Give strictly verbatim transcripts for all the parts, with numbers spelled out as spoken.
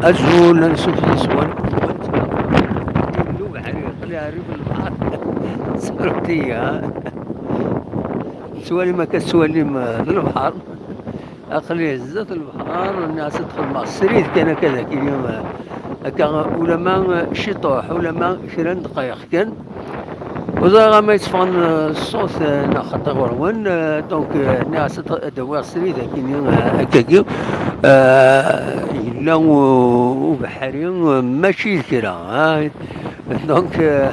Azul, ansuf yes-wen. Lebḥer yeqli rrif n lebḥer. Ṣṣurtiya. Tettwalim akka, tettwalim, eh, lebḥer. Aql-i zdat lebḥer, nniɣ-as ad xedmeɣ srid kan akka dagi, eh, akka, ulama, eh, ciṭuḥ, ulama kra n ddqayeq kan. Ur ẓriɣ ama yetteffɣen, eh, ṣṣut, eh, neɣ xaṭi ɣur-wen, eh, donc, eh, nniɣ-as ad, ad awiɣ srid akini, eh, akkagi, eh, yella u-, ubeḥri, eh, mačči d kra, ah. Donc, eh,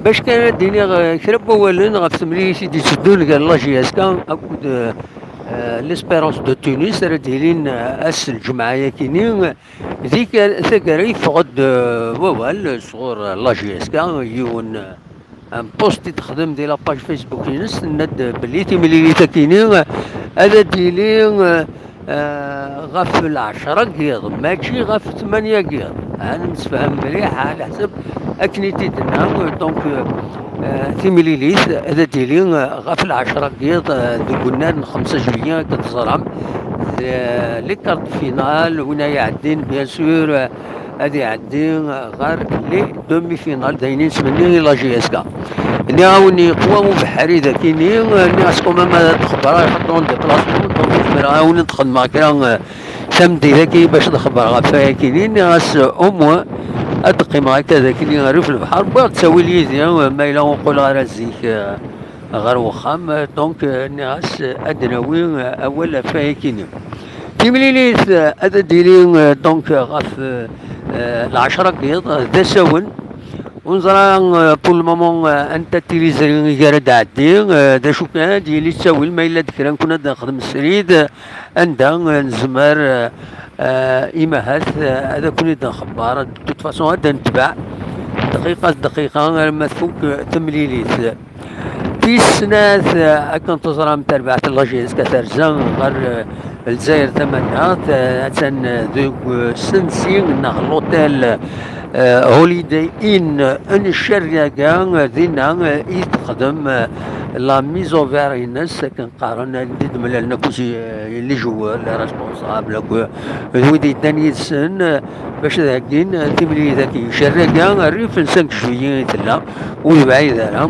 bac kan ad d-iniɣ, eh, kra n wawalen ɣef temlilit i d-itteddun gar la J S K akked, eh, eh, l'Espérance de Tunis, ara d-ilin, eh, ass n lǧemɛa-yakini, di ka-, taggara yeffeɣ-d, eh, wawal sɣur la J S K, yiwen, eh, un post i d-texdem di la page Facebook-ines, tenna-d belli timlilit-akini ad d-tili, eh, eh, ɣef lɛecra n yiḍ, mačči ɣef tmanya n yiḍ. Ha, nemsefham mliḥ, ɛla ḥsab akken i t-id-tenna. Donc, eh, timlilit ad d-tili, eh, ɣef lɛecra n yiḍ, eh, deg unnar n xemsa juillet, akken teẓram. D, eh, les quarts de finale, win ara iɛeddin, bien sûr, eh, ad iɛeddi, eh, ɣer les demi-finales, d ayen i nettmenni i la J S K. Nniɣ-awen yeqwa ubeḥri dakini, eh, nniɣ-as quand même ad xebbreɣ, ixaṭer en déplacement, donc zemreɣ-awen ad xedmeɣ kra, eh, tameddit-agi bac ad xebbreɣ ɣef wayakini, nniɣ-as, eh, au moins ad d-qqimeɣ akka dakini rrif lebḥer, wwiɣ-d ttawil yid-i, eh, ma yella ur qquleɣ ara zik, eh, ɣer wexxam, eh, donc, eh, nniɣ-as, eh, ad d-nawi, eh, awal ɣef wayakini. Timlilit, eh, ad d-tili, eh, donc, eh, ɣef, eh, eh, lɛecra n yiḍ, eh, d asawen. Ur neẓra, eh, pour le moment, eh, anta tiliẓri i gar ad d-tɛeddi, eh, d acu kan, ad d-yili ttawil, ma yella d kra nkun ad nexdem srid, eh, anda, eh, nezmer, eh, eh, imahat, eh, ad akun-id-nxebber, de toute façon ad d-netbeɛ dqiqa d dqiqa arma tfuk, eh, temlilit. Tis snat, eh, akken teẓram, tarbaɛt n la J S K terza ɣer, eh, Lezzayer Tamannaɣt, eh, attan, eh, deg, eh, usensi neɣ l'hôtel, eh, Holiday Inn n Ccerraga, eh, dinna, eh, i texdem, eh, la mise au vert-ines, akken qqaren, anda i d-mlalen akk, eh, les joueurs, les responsables, akk, eh, d wid yeddan yid-sen, eh, bac ad heggin, eh, timlilit-agi. Ccerraga, rrif n cinq juillet i tella, ur yebɛid ara.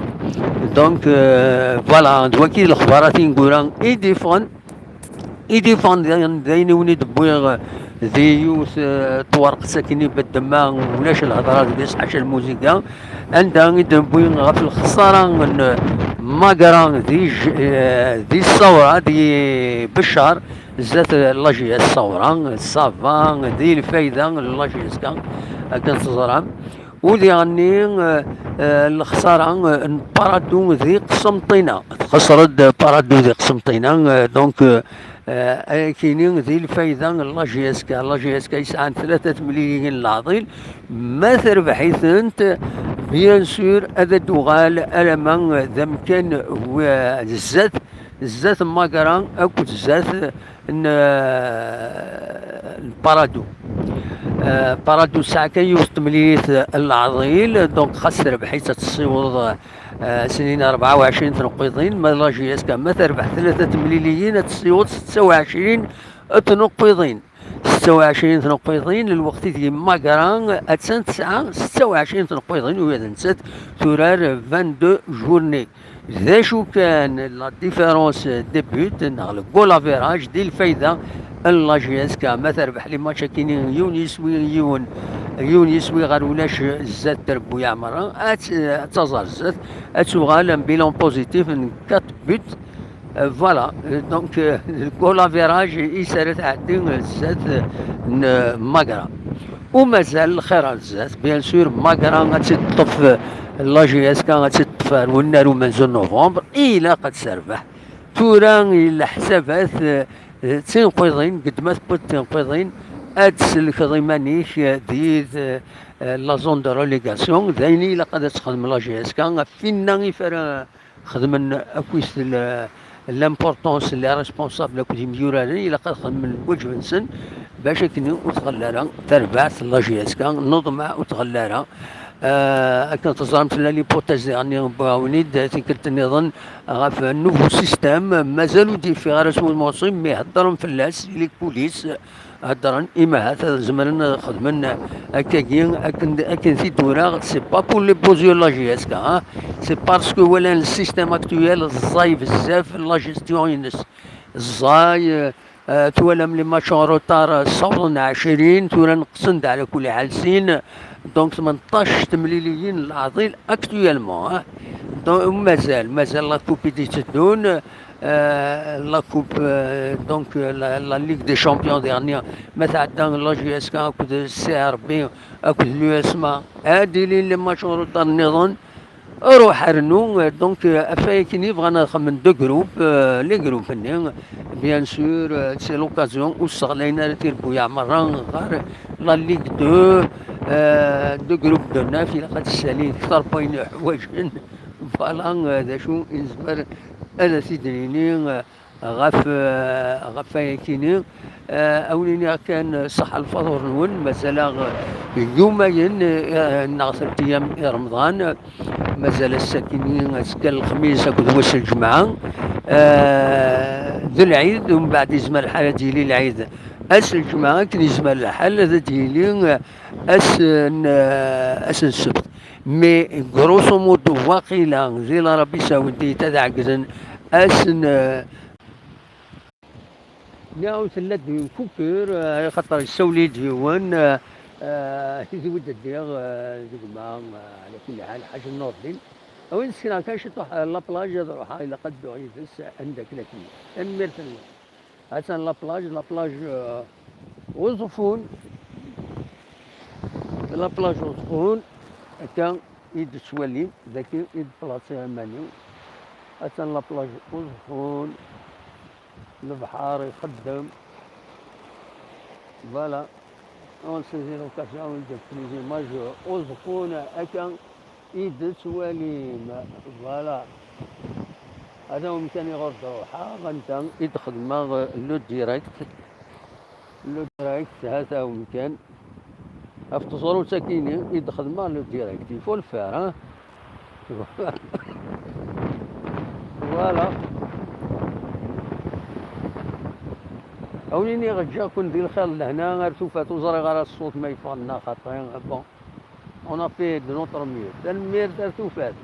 Donc, euh, voilà, d wagi d lexbarat ineggura i d-iffɣen, i d-iffɣen d, d ayen i wen-id-wwiɣ di yiwet, eh, twerqet akken i beddemma, ulac lhedra deg-s ḥaca lmuziga, anda i d-newwi ɣef lexsara n Magra di J-, eh, di Ṣṣawra, di Beccar, zdat la J S Ṣṣawra, ça va, di lfayda n la J S K, akken teẓram. U diɣenni, eh, eh, lexsara, eh, n Parado di Qsenṭina. Txesr-d Parado di Qsenṭina, eh, donc, eh, eh, ayakini di lfayda n la J S K. La J S K yesɛan tlata temliliyin n leɛḍil. Ma terbeḥ-itent, bien sûr, ad d-tuɣal alamma d amkan, eh, zdat, zdat n Magra akked zdat n, n Parado. Eh, Parado tesɛa kan yiwet temlilit n leɛḍil, donc xas terbeḥ-itt ad tessiweḍ, eh, snin rebɛa u ɛecrin tneqqiḍin, ma la J S K ma terbeḥ tlata temliliyin ad tessiweḍ setta u ɛecrin tneqqiḍin. Setta u ɛecrin tneqqiḍin, lweqt ideg Magra attan tesɛa setta u ɛecrin tneqqiḍin, u d nettat turar vingt-deux journées. D acu kan, la différence de but neɣ le goal average di lfayda n la J S K. Ma terbeḥ les matchs-akini yiwen yiswi yiwen, yiwen yiswi ɣer ulac zdat trebbuyaɛ merra, ad t-, ad taẓ ar zdat, ad tuɣal un bilan positif n quatre buts. Euh, voilà. Euh, donc, euh, le goal average i s ara tɛeddi, euh, zdat, euh, n, euh, Magra. U mazal lxir ar zdat, bien sûr, Magra ad tt-id-teṭṭef, euh, la J S K ad tt-id-teṭṭef ar unnar umenzu n novembre, ilaq ad terbeḥ. Tura, leḥsabat, euh, d tinqiḍin, qed ma tewwiḍ tinqiḍin, ad d-tsellkeḍ iman-ik, euh, di, euh, euh, la zone de relégation, d ayen ilaq ad txedem la J S K, ɣef winna i f ara xedmen akkit l-, l'importance, les responsables akked yimyuraren, ilaq ad xedmen lwaǧeb-nsen bac akken ur tɣelli ara terbaɛt n la J S K, neḍmeɛ ur tɣelli ara. Euh, akken teẓram, tella l'hypothèse daɣen i wwiɣ-awen-id tikkelt nniḍen ɣef un nouveau système, mazal ur d-yeffiɣ ara s wudem ɣer ṣṣin, mi heddren fell-as, les coulisses, heddren, imi ahat ad zemren ad xedmen akkagi, akken, akken t-id-uraɣ, c'est pas pour les beaux yeux de la J S K, hein. C'est parce que, voilà, le système actuel ẓẓay bezzaf la gestion-ines. Ẓẓay, euh, euh, twalam les matchs en retard, euh, ssawḍen ɛecrin, tura neqsen-d ɛla kulli ḥal sin. Donc tmenṭac temliliyin n leɛḍil actuellement, hein. Donc mazal, mazal la coupe i d-itteddun, euh, la coupe, euh, donc, euh, la, la Ligue des Champions dernière, ma tɛedda la J S K akked C R B akked l'U S M A, ad ilin les matchs en retard nniḍen. Ruḥ rnu, euh, donc, euh, ɣef wakken i bɣan ad xedmen deux groupes, euh, les groupes-nni, bien sûr, euh, c'est l'occasion ur sseɣlayen ara tirebbuyaɛ merra ɣer la Ligue deux, euh, deux groupes de neuf, ilaq ad ssalin kter n wayen ḥwaǧen. Voilà, euh, d acu i nezmer ad t-id-nini, euh, ɣef, euh, ɣef wayakini. Euh, a wen-iniɣ kan, euh, ṣṣeḥḥa lfaḍur-nwen, mazal-aɣ, euh, yumayen, euh, neɣ tlata ayyam i Remḍan, mazal ass-akini, azekka lexmis akked wass n lǧemɛa, euh, d lɛid, umbeɛd yezmer lḥal ad d-yili lɛid ass n lǧemɛa, akken yezmer lḥal ad d-yili, euh, ass n, euh, ass n ssebt. Mais grosso modo, waqila, di l'Arabie Saoudite, ad ɛeggden ass n, euh, Nniɣ-awen tella-d une coupure, euh, xaṭer yessawel-iyi-d yiwen, euh, euh, i d-wi d-ddiɣ, euh, d gma, euh, ɛla kulli ḥal, Ḥaǧ Nurdin. A win sekreɣ kan ciṭuḥ, euh, la plage, ad ruḥeɣ, ilaq ad dduɣ yid-s anda akken akken. Tanemmirt-nwen. Atan la plage, la plage, euh, Uẓeffun. La plage Uẓeffun, akka i d-tettwalim, dagi i d-plaṣiɣ iman-iw. Atan la plage Uẓeffun, lebḥer ixeddem. Voilà. On saisit l'occasion de les images Uẓeffun, akka i d-tettwalim. Voilà. Hada umkan i ɣur d-ruḥeɣ, anda i d-xedmeɣ le direct. Le direct, hada umkan. Ɣef teẓrut-akini i d-xedmeɣ le direct. Il faut le faire, hein. Voilà. A wen-iniɣ, ǧǧiɣ-ken di lxir d lehna ar tufat, ur ẓriɣ ara ṣṣut ma yeffeɣ neɣ xaṭi. Bon, on a fait de notre mieux. Tanemmirt, ar tufat.